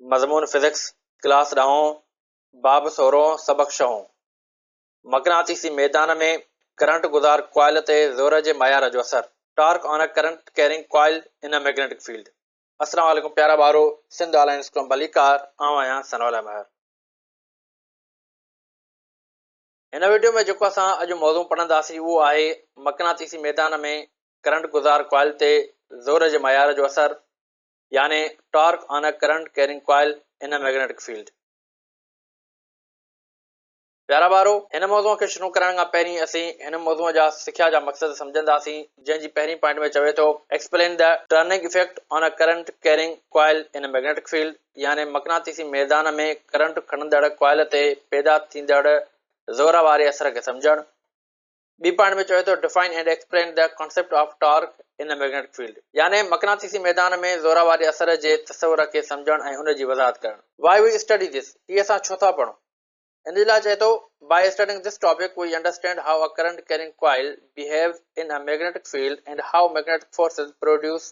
مضمون physics, class ڏهون، باب سورهون، سبق ڇهون. مقناطيسي ميدان ۾ ڪرنٽ گذار ڪوائل تي زور جي معيار جو اثر، Torque on a Current Carrying Coil in a Magnetic Field. السلام عليڪم پيارا ٻارو، سنڌ آن لائين اسڪول ۾ ڀليڪار، آئون آهيان ثناء الله مهر. هن وڊيو ۾ جيڪو اسان اڄ موضوع پڙهنداسين اهو آهي مقناطيسي ميدان ۾ ڪرنٽ گذار ڪوائل تي زور جي معيار جو اثر يعني torque on a current carrying coil in a magnetic field. پيارا ٻارو هن موضوع کي شروع ڪرڻ کان پهرين اسين هن موضوع جا سکيا جا مقصد سمجهنداسين جنهن جي پهرين پوائنٽ ۾ چوي ٿو Explain the turning effect on a current carrying coil in a magnetic field يعني مقناطيسي ميدان ۾ ڪرنٽ کڻندڙ ڪوائل تي پيدا ٿيندڙ زور واري اثر کي سمجهڻ. ٻي پوائنٽ ۾ چوي ٿو Define and explain the concept of torque in a magnetic field يعني مقناطيسي ميدان ۾ زور واري اثر جي تصور کي سمجهڻ ۽ ان جي وضاحت ڪرڻ. Why we study this هي اسان ڇو ٿا پڙهون؟ ان جي لاء چئي ٿو By studying this topic we understand how a current carrying coil behaves in a magnetic field and how magnetic forces produce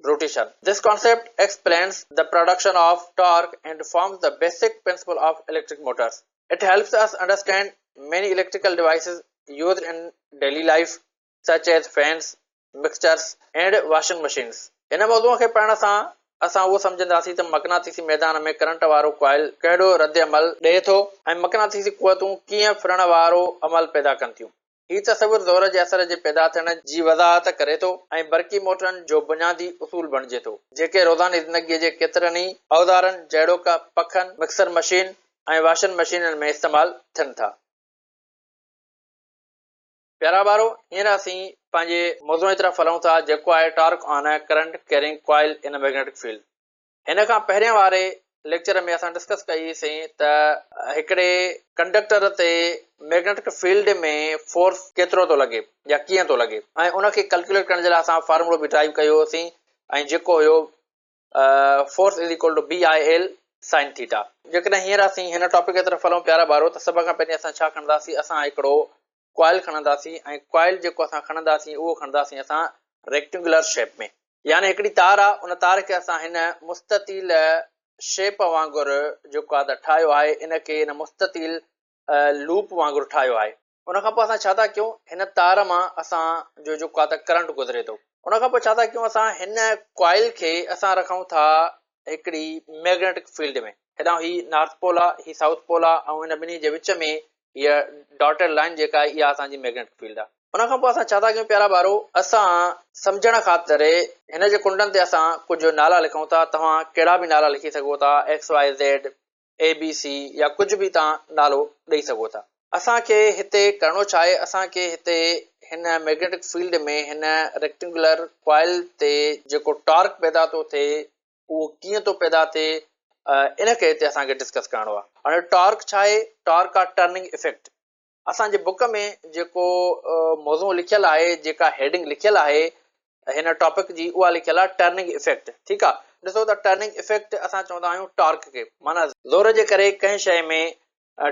rotation. This concept explains the production of torque and forms the basic principle of electric motors. It helps us understand many electrical devices used in daily life such as fans, mixtures and washing machines. هن موضوع کي پڙهڻ سان اسان اهو سمجهنداسين ته مقناطيسي ميدان ۾ ڪرنٽ وارو ڪوائل ڪهڙو رد عمل ڏئي ٿو ۽ مقناطيسي قوتون ڪيئن ڦرڻ وارو عمل پيدا ڪن ٿيون. هي تصور زور جي اثر جي پيدا ٿيڻ جي وضاحت ڪري ٿو ۽ برقي موٽرن جو بنيادي اصول بڻجي ٿو، جيڪي روزاني زندگيء جي ڪيترن ئي اوزارن جهڙوڪ پکن، مڪسر مشين ۽ واشن مشينن ۾ استعمال ٿين ٿا. پيارا ٻارو، هينئر اسين پنهنجي موضوع جي طرف هلون ٿا، جيڪو آهي torque on a current carrying coil in a magnetic field. هن کان پهرين واري ليڪچر ۾ اسان ڊسڪس ڪئي سين ته هڪڙي ڪنڊڪٽر تي ميگنيٽڪ فيلڊ ۾ فورس ڪيترو ٿو لڳي يا ڪيئن ٿو لڳي ۽ ان کي ڪلڪيوليٽ ڪرڻ جي لاء اسان فارمولو به ڊرائيو ڪيو سين ۽ جيڪو هيو force is equal to B I L sine theta. جيڪڏهن هينئر اسين هن ٽاپڪ جي طرف هلون پيارا ٻارو ته سڀ کان پهرين اسان ڇا کڻنداسين اسان هڪڙو ڪوائل کڻنداسين ۽ ڪوائل جيڪو اسان کڻنداسين اهو کڻنداسين اسان ريڪٽينگولر شيپ ۾ يعني هڪڙي تار آ ان تار کي اسان هن مستطيل شيپ وانگر جيڪو آ ته ٺاهيو آهي ان کي هن مستطيل لوپ وانگر ٺاهيو آهي. ان کان پوء اسان ڇا ٿا ڪيون هن تار مان اسان جو جيڪو آ ته ڪرنٽ گذري ٿو. ان کان پوء ڇا ٿا ڪيون اسان هن ڪوائل کي اسان رکون ٿا هڪڙي ميگنيٽڪ فيلڊ ۾. هيڏانهن هي نارٿ پول آ هي سائوٿ پول آ ۽ ان ٻنهي جي وچ ۾ هيء ڊاٽيڊ لائين جيڪا آهي اها اسان جي ميگنيٽڪ فيلڊ آ. ان کان پوء اسان ڇا ٿا ڪيون پيارا ٻارو، اسان سمجهڻ خاطر هن جي ڪنڊن تي اسان ڪجهه نالا لکون ٿا، توهان ڪهڙا به نالا لکي سگهو ٿا، X Y Z, A B C يا ڪجهه به توهان نالو ڏئي سگهو ٿا. اسان کي هتي ڪرڻو ڇا آهي، اسان کي هتي هن ميگنيٽڪ فيلڊ ۾ هن ريڪٽينگولر ڪوائل تي جيڪو ٽارڪ پيدا ٿو ٿئي اهو ڪيئن ٿو پيدا ٿئي ان کي هتي اسان کي ڊسڪس ڪرڻو آهي. هاڻي ٽارڪ ڇا آهي، ٽارڪ آهي ٽرننگ افيڪٽ. اسان جي بڪ ۾ جيڪو موضوع لکيل آهي جيڪا هيڊنگ لکيل آهي هن ٽاپڪ جي اها لکيل آهي ٽرننگ افيڪٽ ٺيڪ آهي ڏسو ته ٽرننگ افيڪٽ اسان چوندا آهيون ٽارڪ کي معنيٰ زور جي ڪري ڪنهن شيء ۾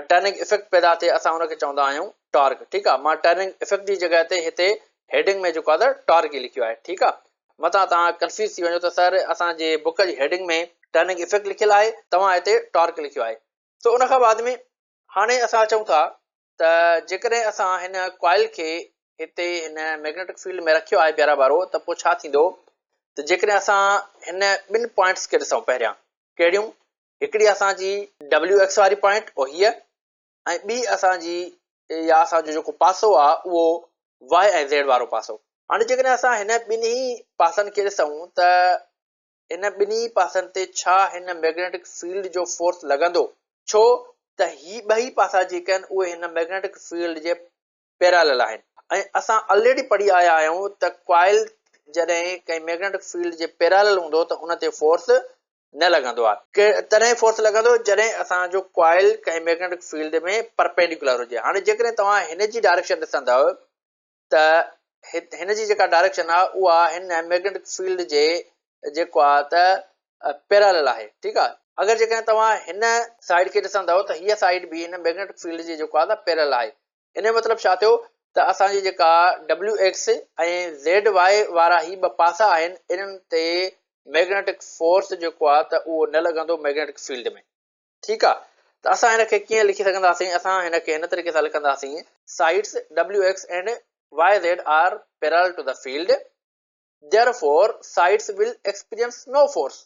ٽرننگ افيڪٽ پيدا ٿئي اسان ان کي چوندا آهيون ٽارڪ ٺيڪ آهي مان ٽرننگ افيڪٽ جي جڳهه تي هتي هيڊنگ ۾ جيڪو آهي ته ٽارڪ ئي لکيو آهي ٺيڪ آهي متان توهان ڪنفيوز ٿي وڃو ته سر اسان جي بڪ جي هيڊنگ ۾ ٽرننگ افيڪٽ لکيل آهي توهان هتي ٽارڪ لکيو آهي سو ان کان بعد ۾ هاڻي اسان چئون ٿا ته جيڪڏهن اسان هن ڪوائل کي هتي هن ميگنيٽڪ فيلڊ ۾ رکيو آهي پيارا ٻارو ته پوء ڇا ٿيندو ته جيڪڏهن اسان هن ٻن پوائنٽس کي ڏسون پهريان ڪهڙيون هڪڙي اسان جي ڊبليو ايڪس واري پوائنٽ او هيء ۽ ٻي اسان جي يا اسان جو جيڪو پاسو آهي اهو واء ۽ زيڊ وارو پاسو. هاڻي جيڪڏهن اسان هن ٻنهي پاسن کي ڏسون ته ان ٻنهي پاسن تي ڇا هن مئگنيٽڪ فيلڊ جو فورس لڳندو؟ ڇو ته هي ٻئي پاسا جيڪي آهن اهي هن مئگنيٽڪ فيلڊ جي پيرالل آهن ۽ اسان الريڊي پڙهي آيا آهيون ته ڪوائل جڏهن ڪنهن مئگنيٽڪ فيلڊ جي پيرالل هوندو ته ان تي فورس نه لڳندو آهي. تڏهن فورس لڳندو جڏهن اسان جو ڪوائل ڪنهن مئگنيٽڪ فيلڊ ۾ پرپينڊيڪولر هجي. هاڻي جيڪڏهن توهان هن جي ڊائريڪشن ڏسندؤ ته هن جي جيڪا ڊائريڪشن آهي اها هن ميگنيٽڪ فيلڊ جي جيڪو آهي ته پيرالل آهي ٺيڪ آهي اگر جيڪڏهن توهان هن سائيڊ کي ڏسندؤ ته هيء سائيڊ به هن ميگنيٽڪ فيلڊ جي جيڪو آهي ته پيرالل آهي ان جو مطلب ڇا ٿيو ته اسان جي جيڪا ڊبليو ايڪس ۽ زيڊ وائي وارا هي ٻه پاسا آهن انهن تي ميگنيٽڪ فورس جيڪو آهي ته اهو نه لڳندو ميگنيٽڪ فيلڊ ۾. ٺيڪ آ ته اسان هن کي ڪيئن لکي سگهنداسين؟ اسان هن کي هن طريقي سان لکنداسين، sides W X and Y Z are parallel to the field, therefore sides will experience no force.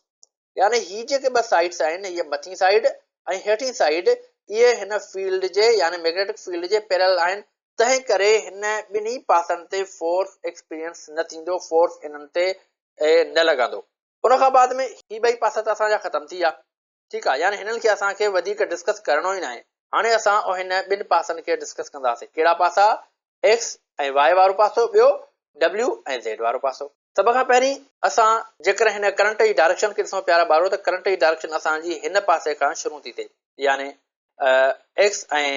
يعني هي جيڪي ٻه سائيڊس آهن، هيء مٿين سائيڊ ۽ هيٺين سائيڊ، اهي هن فيلڊ جي يعني ميگنيٽڪ فيلڊ جي پيرل آهن، تنهن ڪري هن ٻنهي پاسن تي فورس ايڪسپيرينس نه ٿيندو، فورس انهن تي نه لڳندو. ان کان بعد ۾ هي ٻئي پاسا ته اسان جا ختم ٿي ويا. ٺيڪ آ يعني هنن کي اسان کي وڌيڪ ڊسڪس ڪرڻو ئي ناهي. هاڻي اسان هن ٻن پاسن کي ڊسڪس ڪنداسين. ڪهڙا پاسا؟ ايڪس ۽ وائي وارو پاسو ٻيو ڊبليو ۽ زيڊ وارو پاسو. سڀ کان پهرين اسان جيڪڏهن هن ڪرنٽ جي ڊائريڪشن کي ڏسون پيارا ٻارو ته ڪرنٽ جي ڊائريڪشن اسان جي هن پاسي کان شروع ٿي ٿئي يعني ايڪس ۽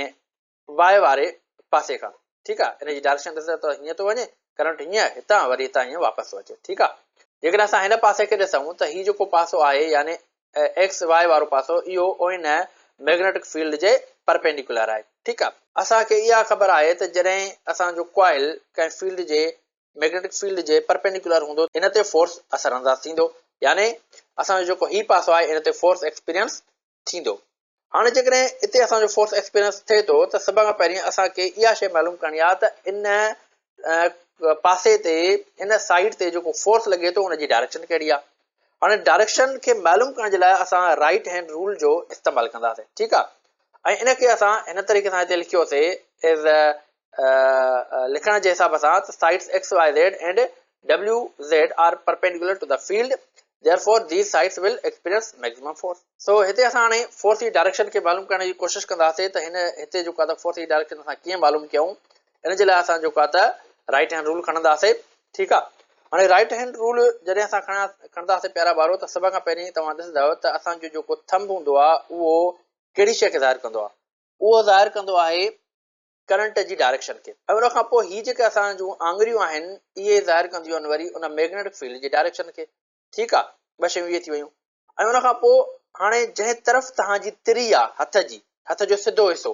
واء واري پاسي کان ٺيڪ آ ان جي ڊائريڪشن ڏسو ته هيئن ٿو وڃي ڪرنٽ هيئن هتان وري هتان هيئن واپس ٿو اچي ٺيڪ آ جيڪڏهن اسان هن پاسي کي ڏسون ته هي جيڪو پاسو آهي يعني ايڪس واء وارو پاسو اهو ان ميگنيٽڪ فيلڊ جي پرپينڊيڪولر آهي ٺيڪ آ اسان کي اها خبر آهي ته جڏهن اسان جو ڪوائل ڪنهن فيلڊ جي ميگنيٽڪ فيلڊ جي پرپينڊيڪولر هوندو ان تي فورس اثر انداز ٿيندو يعني اسان جو جيڪو هي پاسو آهي ان تي فورس ايڪسپيرينس ٿيندو. هاڻي جيڪڏهن اتي اسان جو فورس ايڪسپيرينس ٿئي ٿو ته سڀ کان پهرين اسان کي اها شيء معلوم ڪرڻي آهي ته ان پاسي تي ان سائيڊ تي جيڪو فورس لڳي ٿو ان جي ڊائريڪشن ڪهڙي آهي. هاڻي ڊائريڪشن کي معلوم ڪرڻ جي لاء اسان رائيٽ هينڊ رول جو استعمال ڪنداسين ٺيڪ آهي ۽ ان کي اسان هن طريقي سان هتي لکيوسي ايز لکڻ جي حساب سان ته sides X Y Z and W Z are perpendicular to the field therefore these sides will experience maximum force. So هتي اسان هاڻي فورس جي ڊائريڪشن کي معلوم ڪرڻ جي ڪوشش ڪنداسين ته هن هتي جيڪو آهي ته فورس جي ڊائريڪشن اسان ڪيئن معلوم ڪيون ان جي لاء اسان جيڪو آهي ته رائيٽ هينڊ رول کڻنداسين ٺيڪ آهي هاڻي رائيٽ هينڊ رول جڏهن اسان کڻنداسين پيارا ٻارو ته سڀ کان پهرين توهان ڏسندؤ ته اسان جو جيڪو ٿمب هوندو آهي اهو ڪهڙي شيء کي ظاهر ڪندو آهي اهو ظاهر ڪندو آهي ڪرنٽ جي ڊائريڪشن کي ۽ ان کان پوء هي جيڪي اسان جون آڱريون آهن اهي ظاهر ڪنديون آهن وري ان ميگنيٽڪ فيلڊ جي ڊائريڪشن کي ٺيڪ آ ٻه شيون اهي ٿي ويون ۽ ان کان پوء هاڻي جنهن طرف توهان جي تري آ هٿ جي هٿ جو سڌو حصو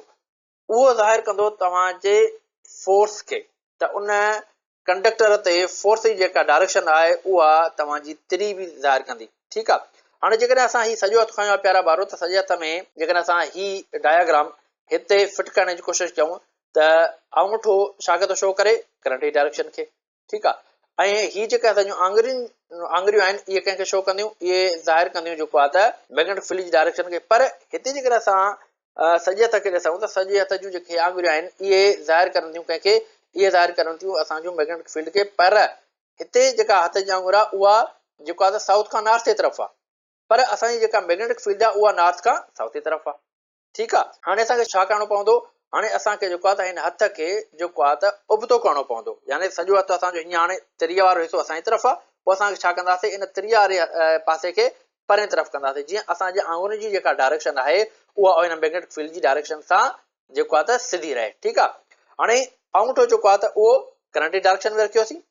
اهو ظاهر ڪندو توهان جي فورس کي ته ان ڪنڊڪٽر تي فورس جي جيڪا ڊائريڪشن آهي اها توهان جي تري به ظاهر ڪندي ٺيڪ آهي هاڻي جيڪڏهن اسان هي سڄو هٿ کنيو آهي پيارا ٻارو ته سڄي هٿ ۾ جيڪڏهن اسان هي ڊاياگرام هتي فٽ ڪرڻ جي ڪوشش ڪيون ته آڱوٺو ڇا کي ٿو شو ڪري ڪرنٽ جي ڊائريڪشن کي ٺيڪ آهي ۽ هي جيڪا اسان جون آڱرين آڱريون آهن اهي ڪنهن کي شو ڪنديون اهي ظاهر ڪنديون جيڪو آهي ته ميگنيٽڪ فيلڊ جي ڊائريڪشن کي پر هتي جيڪڏهن اسان سڄي هٿ کي ڏسون ته سڄي هٿ جون جيڪي آڱريون آهن اهي ظاهر ڪرن ٿيون ڪنهن کي اهي ظاهر ڪرن ٿيون اسان جون ميگنيٽڪ فيلڊ کي پر هتي جيڪا هٿ جي آڱر آهي اها جيڪو آهي ته سائوٿ کان نارٿ جي طرف آهي پر اسان جي جيڪا ميگنيٽڪ فيلڊ آهي اها نارٿ کان سائوٿ جي طرف آهي ٺيڪ آهي هاڻي اسان کي ڇا ڪرڻو پوندو هاڻي اسان کي جيڪو آهي ته هن هٿ کي جيڪو آهي ته ابتو ڪرڻو پوندو يعني سڄو هٿ اسان جو هيئن هاڻي تريء وارو حصو اسان جي طرف آهي پوء اسان ڇا ڪنداسين ان تريء واري پاسي کي پرئين طرف ڪنداسين جيئن اسان جي آڱرين جي جيڪا ڊائريڪشن آهي اها ان ميگنيٽڪ فيلڊ جي ڊائريڪشن سان جيڪو آهي ته سڌي رهي ٺيڪ آهي هاڻي آڱوٺو جيڪو آهي ته اهو ڪرنٽ جي ڊائريڪشن ۾ رکيوسين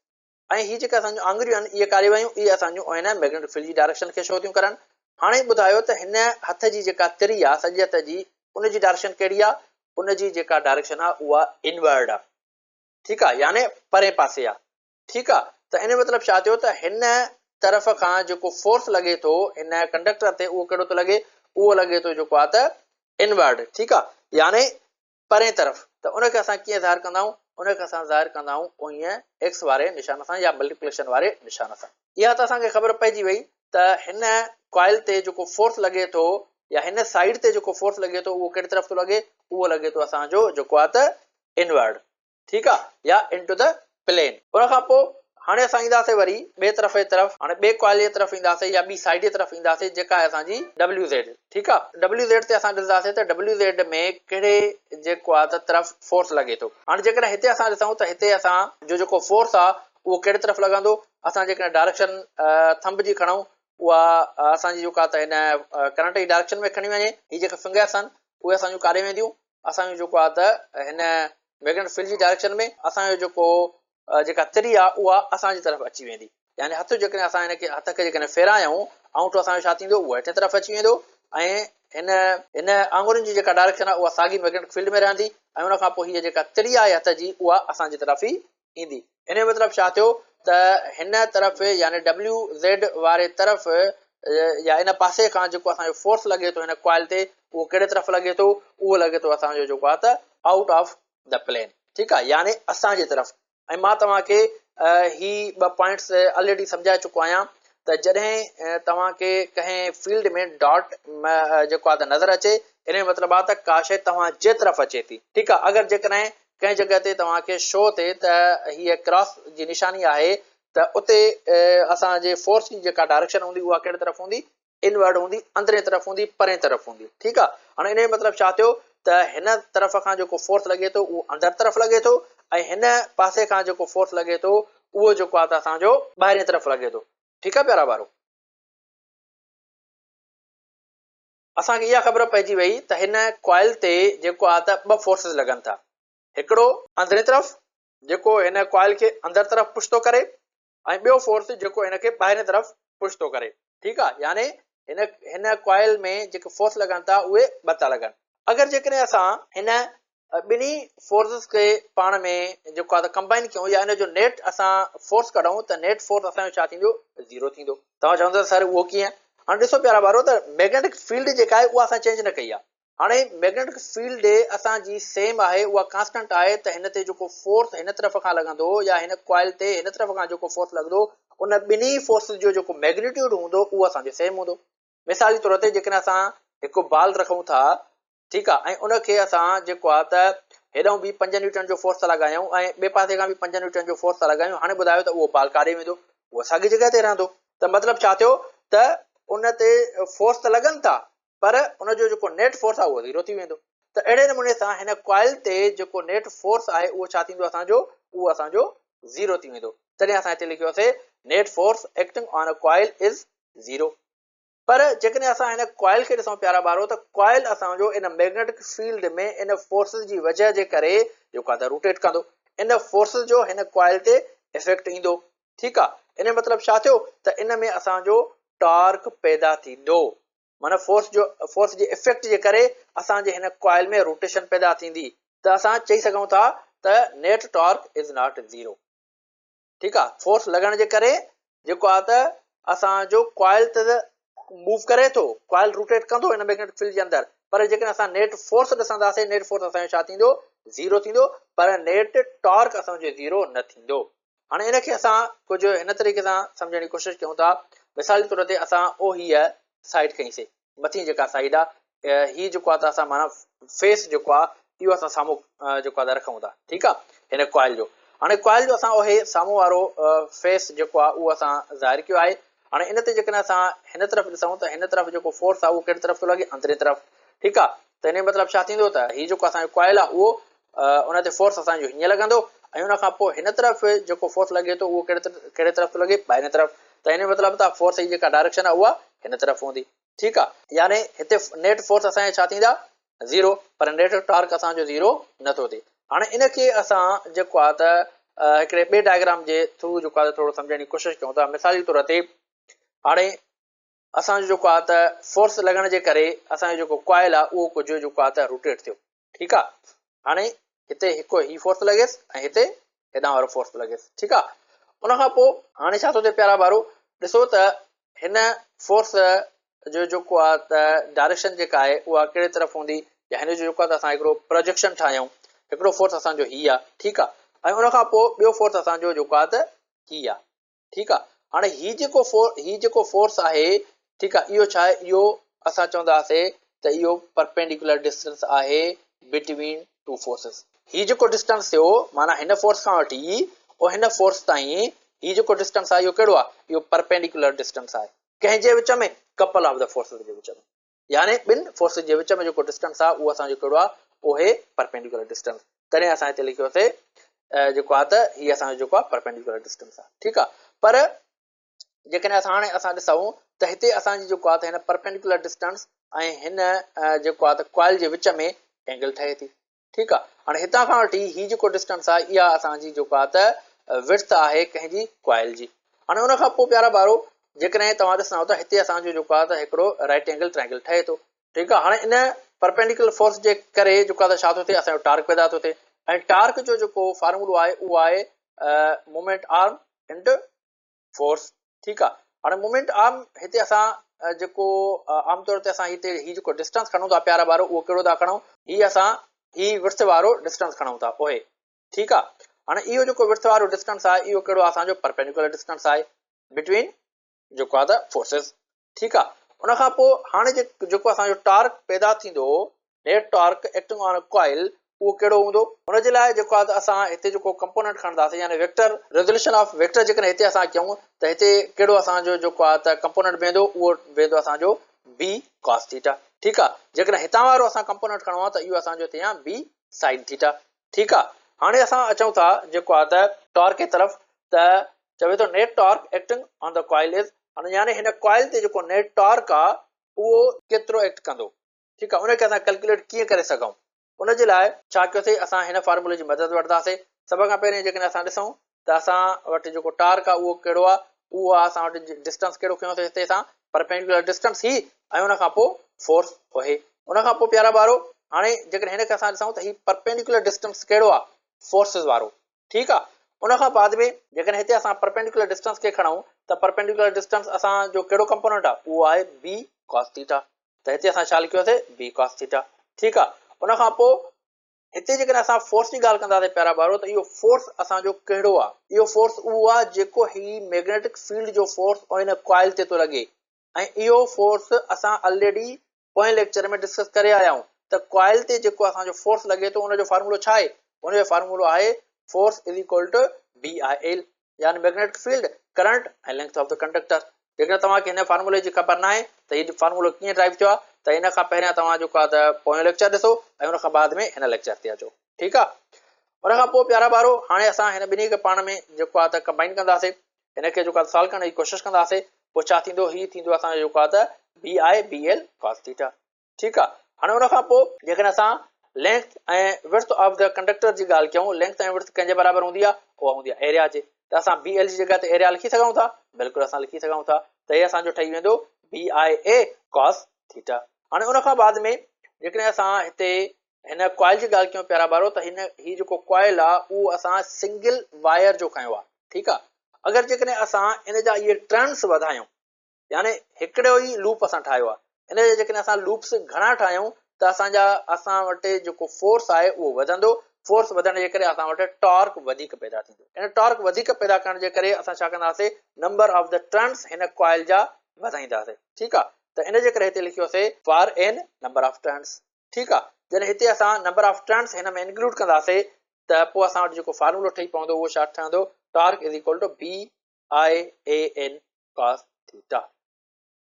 ۽ هي جيڪا اسان جون آڱريون آهن اهي ڪاري ويون اهي اسان جون ان ميگنيٽڪ فيلڊ جي ڊائريڪشن کي شو ٿيون ڪرن هاڻي ٻڌايو ته هن هٿ جي جيڪا تري آهي سڄي هٿ جي ان جي ڊائريڪشن ڪهڙي آهي ان جي جيڪا ڊائريڪشن آهي اها انورڊ آهي ٺيڪ آهي يعني پرئين پاسي آهي ٺيڪ آ ته ان جو مطلب ڇا ٿيو ته هن طرف کان جيڪو فورس لڳي ٿو هن ڪنڊڪٽر تي اهو ڪهڙو ٿو لڳي اهو لڳي ٿو جيڪو آ ته انورڊ ٺيڪ آ يعني پرئين طرف ته ان کي اسان ڪيئن ظاهر ڪندا آهيون ان کي اسان ظاهر ڪندا آهيون ائين ايڪس واري نشان سان يا ملٽيپليڪيشن واري نشان سان. اها ته اسان کي خبر پئجي وئي ته هن ڪوائل تي جيڪو فورس لڳي ٿو يا هن سائيڊ تي جيڪو فورس لڳي ٿو اهو ڪهڙي طرف ٿو لڳي اهو لڳي ٿو اسان جو جيڪو آ ته انورڊ ٺيڪ آ يا انٽو the plain. ان کان پوء هاڻي اسان اينداسين وري ٻئي طرف جي طرف هاڻي ٻئي ڪوائل جي طرف اينداسين يا ٻي سائيڊ جي طرف اينداسين جيڪا آهي اسان جي ڊبليو زيڊ ٺيڪ آ ڊبليو زيڊ تي اسان ڏسنداسين ته ڊبليو زيڊ ۾ ڪهڙي جيڪو آ ته طرف فورس لڳي ٿو هاڻي جيڪڏهن هتي اسان ڏسون ته هتي اسان جو جيڪو فورس آ اهو ڪهڙي طرف لڳندو اسان جيڪڏهن ڊائريڪشن ٿمب جي کڻون اها اسان جي جيڪا ته هن ڪرنٽ جي ڊائريڪشن ۾ کڻي وڃي هي جيڪي فنگرس آهن اهي اسان جون ڪاڏي وينديون اسان جو جيڪو آ ته هن ميگنيٽڪ فيلڊ جي ڊائريڪشن ۾ اسان جو جيڪو جيڪا تري آ اها اسان جي طرف اچي ويندي يعني هٿ جيڪڏهن اسان هن کي هٿ کي جيڪڏهن ڦيرايون آڱوٺو اسان جو ڇا ٿيندو اهو هيٺين طرف اچي ويندو ۽ هن هن آڱرين جي جيڪا ڊائريڪشن آ اها ساڳي ميگنيٽڪ فيلڊ ۾ رهندي ۽ ان کان پوء هيء جيڪا تري آهي هٿ جي اها اسان جي طرف ئي ايندي. ان جو مطلب ڇا ٿيو ته هن طرف يعني ڊبليو زيڊ واري طرف يا ان پاسي کان جيڪو اسان جو فورس لڳي ٿو هن ڪوائل تي اهو ڪهڙي طرف لڳي ٿو؟ اهو لڳي ٿو اسان جو جيڪو آهي ته آئوٽ آف the plain, ٺيڪ آهي، يعني اسان جي طرف. ۽ مان توهان کي هي ٻه پوائنٽس آلريڊي سمجهائي چڪو آهيان ته جڏهن توهان کي ڪنهن فيلڊ ۾ ڊاٽ جيڪو آهي ته نظر اچي، ان جو مطلب آهي ته ڪا شيء توهان جي طرف اچي ٿي، ٺيڪ آهي. اگر جيڪڏهن ڪنهن جڳهه تي توهان کي شو ٿئي ته هيء ڪراس جي نشاني آهي ته اتي اسان جي فورس جي جيڪا ڊائريڪشن هوندي اها ڪهڙي طرف هوندي؟ انورڊ هوندي، اندرين طرف هوندي، پرئين طرف هوندي، ٺيڪ آ. هاڻي ان جو مطلب ڇا ٿيو ته هن طرف کان جيڪو فورس لڳي ٿو اهو اندر طرف لڳي ٿو ۽ هن پاسي کان جيڪو فورس لڳي ٿو اهو جيڪو آ ته اسان جو ٻاهرين طرف لڳي ٿو، ٺيڪ آ پيارا ٻارو. اسان کي اها خبر پئجي وئي ته هن ڪوائل تي جيڪو آ ته ٻه فورسز لڳن ٿا، هڪڙو اندرين طرف جيڪو هن ڪوائل کي اندر طرف پش ٿو ڪري ۽ ٻيو فورس جيڪو هن کي ٻاهرين طرف پش ٿو ڪري، ٺيڪ آ. يعني هن هن ڪوائل ۾ جيڪي فورس لڳن ٿا اهي ٻه ٿا لڳن. اگر جيڪڏهن اسان هن ٻنهي فورسز کي پاڻ ۾ جيڪو آ ته ڪمبائن ڪيون يا ان جو نيٽ اسان فورس ڪڍون ته نيٽ فورس اسان جو ڇا ٿيندو؟ زيرو ٿيندو. توهان چوندو سر اهو ڪيئن؟ هاڻي ڏسو پيارا ٻارو ته ميگنيٽڪ فيلڊ جيڪا آهي اها اسان چينج نه ڪئي آ. هاڻي ميگنيٽڪ فيلڊ اسان جي سيم آهي، اها ڪانسٽنٽ آهي ته هن تي جيڪو فورس هن طرف کان لڳندو يا هن ڪوائل تي هن طرف کان جيڪو فورس لڳندو ان ٻنهي فورسز جو جيڪو ميگنيٽيوڊ هوندو اهو اسان جو سيم هوندو. مثال جي طور تي جيڪڏهن اسان هڪ بال رکون ٿا، ٺيڪ آ، ۽ ان کي اسان جيڪو آ ته هيڏانهن به 5 نيوٽن جو فورس ٿا لڳايون ۽ ٻئي پاسي کان به 5 نيوٽن جو فورس ٿا لڳايون، هاڻي ٻڌايو ته اهو بال ڪاڏي ويندو؟ اهو ساڳي جڳهه تي رهندو. ته مطلب ڇا ٿيو ته ان تي فورس ته لڳن ٿا پر ان جو جيڪو نيٽ فورس آ اهو زيرو ٿي ويندو. ته اهڙي نموني سان هن ڪوائل تي جيڪو نيٽ فورس آهي اهو ڇا ٿيندو اسان جو؟ اهو اسان جو زيرو ٿي ويندو. تڏهن اسان هتي لکيوسي net force acting on a coil is zero. پر جيڪڏهن اسان هن ڪوائل کي ڏسون پيارا ٻارو ته ڪوائل اسان جو ان ميگنيٽڪ فيلڊ ۾ ان فورسز جي وجهه جي ڪري جيڪو آهي ته روٽيٽ ڪندو، ان فورسز جو هن ڪوائل تي افيڪٽ ايندو، ٺيڪ آهي. ان جو مطلب ڇا ٿيو ته ان ۾ اسان جو ٽارڪ پيدا ٿيندو، معنيٰ فورس جو فورس جي افيڪٽ جي ڪري اسان جي هن ڪوائل ۾ روٽيشن پيدا ٿيندي ته اسان چئي سگهون ٿا ته net torque is not zero. ٺيڪ آ، فورس لڳڻ جي ڪري جيڪو آ ته اسان جو ڪوائل ته موو ڪري ٿو، ڪوائل روٽيٽ ڪندو ان ميگنيٽڪ فيلڊ جي اندر، پر جيڪڏهن اسان نيٽ فورس ڏسنداسين، نيٽ فورس اسان جو ڇا ٿيندو؟ زيرو ٿيندو، پر نيٽ ٽارڪ اسان جو زيرو نه ٿيندو. هاڻي ان کي اسان ڪجهه هن طريقي سان سمجهڻ جي ڪوشش ڪيون ٿا. مثال جي طور تي اسان او هيء سائيڊ کنئي سي، مٿين جيڪا سائيڊ آ هي جيڪو آ ته اسان معنيٰ فيس جيڪو آ اهو اسان سامهون جيڪو آ ته رکون ٿا، ٺيڪ آ، هن ڪوائل جو. هاڻي ڪوائل جو اسان اهي سامهون وارو فيس جيڪو آ اهو اسان ظاهر ڪيو آهي. هاڻي ان تي جيڪڏهن اسان هن طرف ڏسون ته هن طرف جيڪو فورس آ اهو ڪهڙي طرف ٿو لڳي؟ اندرين طرف، ٺيڪ آ. ته ان جو مطلب ڇا ٿيندو ته هي جيڪو اسان جو ڪوائل آ اهو ان تي فورس اسان جو هيئن لڳندو ۽ ان کان پوء هن طرف جيڪو فورس لڳي ٿو اهو ڪهڙي طرف ٿو لڳي؟ ٻاهرين طرف. ته ان جو مطلب ته فورس جي جيڪا ڊائريڪشن آ اها هن طرف هوندي، ٺيڪ آ. يعني هتي نيٽ فورس اسان جا ڇا ٿيندا؟ زيرو، پر نيٽ ٽارڪ اسان جو زيرو نه ٿو ٿئي. هاڻي ان کي اسان جيڪو آ ته هڪڙي ٻئي ڊائگرام جي ٿرو جيڪو آ ته ٿورو سمجهڻ جي ڪوشش ڪيون ٿا. مثال جي طور تي هاڻي اسان جو جيڪو آ ته فورس لڳڻ جي ڪري اسان جو جيڪو ڪوائل آ اهو ڪجهه جيڪو آ ته روٽيٽ ٿيو، ٺيڪ آ. هاڻي هتي هڪ هي فورس لڳيس ۽ هتي هيڏانهن وارو فورس لڳيس، ٺيڪ آ. ان کان پوء هاڻي ڇا ٿو ٿئي پيارا ٻارو، ڏسو ته هن فورس جو جيڪو آ ته ڊائريڪشن جيڪا آهي اها ڪهڙي طرف هوندي يا هن جو جيڪو آ ته اسان هڪڙو پروجيڪشن ٺاهيون، هڪڙو فورس اسان جو هي آ، ٺيڪ آ، ۽ ان کان پوء ٻيو فورس اسان جو جيڪو آ ته هي آ، ٺيڪ آ. هاڻي هي جيڪو هي جيڪو فورس آهي، ٺيڪ آ، اهو ڇا آهي؟ اهو اسان چونداسي ته اهو پرپينڊيڪولر ڊسٽنس آهي بٽوين ٽو فورسز. هي جيڪو ڊسٽنس ٿيو معنيٰ هن فورس کان وٺي او هن فورس تائين هي جيڪو ڊسٽنس آهي اهو ڪهڙو آهي؟ اهو پرپينڊيڪولر ڊسٽنس آهي. ڪنهن جي وچ ۾؟ ڪپل آف the forces جي وچ ۾. يعني ٻن فورسز جي وچ ۾ جيڪو ڊسٽنس آهي اهو اسان جو ڪهڙو آهي؟ اهي پرپينڊيڪولر ڊسٽنس. تڏهن اسان هتي لکيوسي جيڪو آهي ته هي اسان جو جيڪو آهي پرپينڊيڪولر ڊسٽنس آهي، ٺيڪ آهي. پر جيڪڏهن اسان هاڻي اسان ڏسون ته هتي اسان جي جيڪو آهي ته هن پرپينڊيڪولر ڊسٽنس ۽ هن جيڪو آهي ته ڪوائل جي وچ ۾ اينگل ٺهي ٿي، ٺيڪ آهي. هاڻي هتان کان وٺي هي جيڪو ڊسٽنس آهي اها اسان جي جيڪو آهي ته وڊٿ آهي ڪنهن جي؟ ڪوائل جي. هاڻي ان کان پوء پيارا ٻارو جيڪڏهن توهان ڏسندا ته هتي اسان جو جيڪو آهي ته هڪڙو رائٽ اينگل ٽرائنگل ٺهي ٿو، ٺيڪ آهي. هاڻي ان پرپينڊيڪولر فورس جي ڪري جيڪو آهي ته ڇا ٿو ٿئي؟ اسان جو ٽارڪ پيدا ٿو ٿئي ۽ ٽارڪ جو جيڪو فارمولو آهي اهو آهي مومينٽ آرم انٽو فورس. ٺيڪ آ، هاڻي مومينٽ آرم هتي اسان جيڪو عام طور تي اسان هتي هي جيڪو ڊسٽنس کڻون ٿا پيارا ٻارو، اهو ڪهڙو ٿا کڻون؟ هي اسان هي وڊٿ وارو ڊسٽنس کڻون ٿا اهي. ٺيڪ آ، هاڻي اهو جيڪو وڊٿ وارو ڊسٽنس آهي اهو ڪهڙو آ؟ اسان جو پرپينڊيڪولر ڊسٽنس آهي بٽوين جيڪو آ ته فورسز. ٺيڪ آ، ان کان پوء هاڻي جيڪو اسان جو ٽارڪ پيدا ٿيندو، نيٽ ٽارڪ ايڪٽنگ آن ڪوائل، اهو ڪهڙو هوندو؟ ان جي لاء جيڪو آ ته اسان هتي جيڪو ڪمپوننٽ کڻنداسين، يعني ويڪٽر، ريزوليوشن آف ويڪٽر جيڪڏهن هتي اسان ڪيون ته هتي ڪهڙو اسان جو جيڪو آ ته ڪمپوننٽ بيهندو، اهو بيهندو اسان جو بي ڪاس ٿيٽا. ٺيڪ آ، جيڪڏهن هتان وارو اسان ڪمپوننٽ کڻون ها ته اهو اسان جو ٿئي ها بي سائن ٿيٽا. ٺيڪ آ، هاڻي اسان اچون ٿا جيڪو آ ته ٽارڪ جي طرف، ته چوي ٿو net torque acting on the coil is, يعني هن ڪوائل تي جيڪو نيٽ ٽارڪ آ اهو ڪيترو ايڪٽ ڪندو. ٺيڪ آ، ان کي اسان ڪيلڪيوليٽ ڪيئن ڪري سگهون؟ ان جي لاء ڇا ڪيوسي؟ اسان هن فارمولي جي مدد وٺنداسي. سڀ کان پهرين جيڪڏهن اسان ڏسون ته اسان وٽ جيڪو ٽارڪ آ اهو ڪهڙو آ؟ اهو آ اسان وٽ ڊسٽنس ڪهڙو کنيوسي هتي اسان؟ پرپينڊيڪولر ڊسٽنس هي، ۽ ان کان پوء فورس اهي. ان کان پوء پيارا ٻارو، هاڻي جيڪڏهن هن کي اسان ڏسون ته هي پرپينڊيڪولر ڊسٽنس ڪهڙو آ؟ فورسز وارو. ٺيڪ آ، ان کان بعد ۾ جيڪڏهن هتي اسان پرپينڊيڪولر ڊسٽنس کي کڻون ته پرپينڊيڪولر ڊسٽنس اسان جو ڪهڙو ڪمپوننٽ آ؟ اهو آهي بي ڪاس ٿيٽا. ته هتي اسان ڇا لکيوسي؟ بي ڪاس ٿيٽا. ٺيڪ آ، ان کان پوء هتي جيڪڏهن اسان فورس جي ڳالهه ڪنداسين پيارا ٻارو، ته اهو فورس اسان جو ڪهڙو آ؟ اهو فورس اهو آ جيڪو هي ميگنيٽڪ فيلڊ جو فورس ان ڪوائل تي ٿو لڳي، ۽ اهو فورس اسان الريڊي پوئين ليڪچر ۾ ڊسڪس ڪري آيا آهيون ته ڪوائل تي جيڪو اسان جو فورس لڳي ٿو ان جو فارمولو ڇا آهي؟ ان جو فارمولو آهي force is equal to B I L, يعني magnetic field, current ۽ length of the conductor. جيڪڏهن توهان کي هن فارمولي جي خبر ناهي ته هي فارمولو ڪيئن ڊرائيو ٿيو آهي ته ان کان پهريان توهان جيڪو آهي ته پويون ليڪچر ڏسو ۽ ان کان بعد ۾ هن ليڪچر تي اچو. ٺيڪ آهي، ان کان پوء پيارا ٻارو، هاڻي اسان هن ٻنهي کي پاڻ ۾ جيڪو آهي ته ڪمبائن ڪنداسين، هن کي جيڪو آهي سالو ڪرڻ جي ڪوشش ڪنداسين، پوء ڇا ٿيندو؟ هي ٿيندو اسان جو جيڪو آهي ته بي آء بي ايل ڪاس ٿيٽا. ٺيڪ آهي، هاڻي ان کان پوء جيڪڏهن اسان length ۽ width of the conductor جي ڳالهه ڪيون، لينٿ ۽ وڊٿ ڪنهن جي برابر هوندي آهي؟ اها هوندي آهي ايريا جي. ته اسان بي ايل جي جڳهه تي ايريا لکي سگهون ٿا؟ بلڪل اسان لکي سگهون ٿا. ته هي اسان جو ٺهي ويندو بي آء اي ڪاس ٿيٽا. هاڻي ان کان بعد ۾ جيڪڏهن اسان هتي هن ڪوائل جي ڳالهه ڪيون پيارا ٻارو، ته هن هي جيڪو ڪوائل آ اهو اسان سنگل وائر جو کنيو آ. ٺيڪ آ، اگر جيڪڏهن اسان ان جا اهي ٽرنس وڌايون، يعني هڪڙو ئي لوپ اسان ٺاهيو آ، ان جا جيڪڏهن اسان لوپس گهڻا ٺاهيون ته اسان جا اسان وٽ جيڪو فورس آهي اهو وڌندو، فورس وڌڻ جي ڪري اسان وٽ ٽارڪ وڌيڪ پيدا ٿيندو. ان ٽارڪ وڌيڪ پيدا ڪرڻ جي ڪري اسان ڇا ڪنداسي؟ نمبر آف the turns هن ڪوائل جا وڌائينداسي. ٺيڪ آ، ته ان جي ڪري هتي لکيوسي for N number of turns. ٺيڪ آ، جڏهن هتي اسان نمبر آف ٽرنس هن ۾ انڪلوڊ ڪنداسي ته پوء اسان وٽ جيڪو فارمولو ٺهي پوندو اهو ڇا ٺهندو؟ Torque is equal to B I A N cos theta.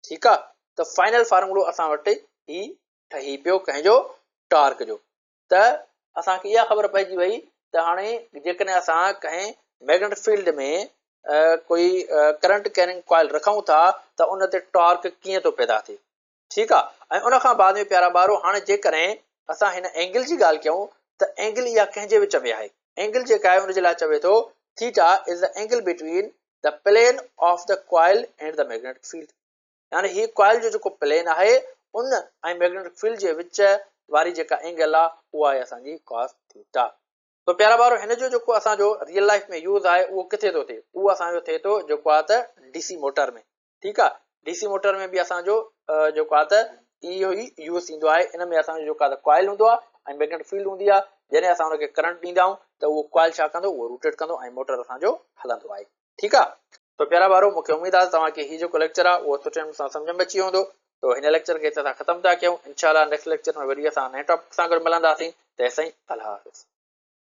ٺيڪ آ، ته فائنل فارمولو اسان وٽ هي ٺهي پيو ڪنهن جو؟ ٽارڪ جو. ته اسان کي اها خبر پئجي وئي ته هاڻي جيڪڏهن اسان ڪنهن ميگنيٽڪ فيلڊ ۾ ڪوئي ڪرنٽ ڪيرنگ ڪوائل رکون ٿا ته ان تي ٽارڪ ڪيئن ٿو پيدا ٿئي. ٺيڪ آ، ۽ ان کان بعد ۾ پيارا ٻارو، هاڻي جيڪڏهن اسان هن اينگل جي ڳالهه ڪيون ته اينگل اها ڪنهن جي وچ ۾ آهي؟ اينگل جيڪا آهي ان جي لاء چوي ٿو theta is the angle between the plane of the coil and the magnetic field, يعني هي ڪوائل جو جيڪو پلين آهي ان ۽ ميگنيٽڪ فيلڊ جي وچ واري جيڪا اينگل آ اها آهي اسان جي ڪاس ٿيٽا. تو پيارا ٻارو، هن جو جيڪو اسان جو ريئل لائف ۾ يوز آهي اهو ڪٿي ٿو ٿئي؟ اهو اسان جو ٿئي ٿو جيڪو آهي ته ڊي سي موٽر ۾. ٺيڪ آ، ڊي سي موٽر ۾ به اسان جو جيڪو آهي ته اهو ئي يوز ٿيندو آهي. ان ۾ اسان جو جيڪو آهي ته ڪوائل هوندو آهي ۽ ميگنيٽ فيلڊ هوندي آهي، جڏهن اسان ان کي ڪرنٽ ڏيندا آهيون ته اهو ڪوائل ڇا ڪندو؟ اهو روٽيٽ ڪندو ۽ موٽر اسان جو هلندو آهي. ٺيڪ آ. تو پيارا ٻارو، مونکي اميد آهي ته توهان کي هي جيڪو ليڪچر آهي اهو سٺي نموني سان سمجهه ۾ اچي ويو هوندو. تو هن ليڪچر کي هتي اسان ختم ٿا ڪيون. انشاء الله نيڪسٽ ليڪچر ۾ وري اسان نئين ٽاپڪ سان گڏ ملنداسين. تيسين الله حافظ.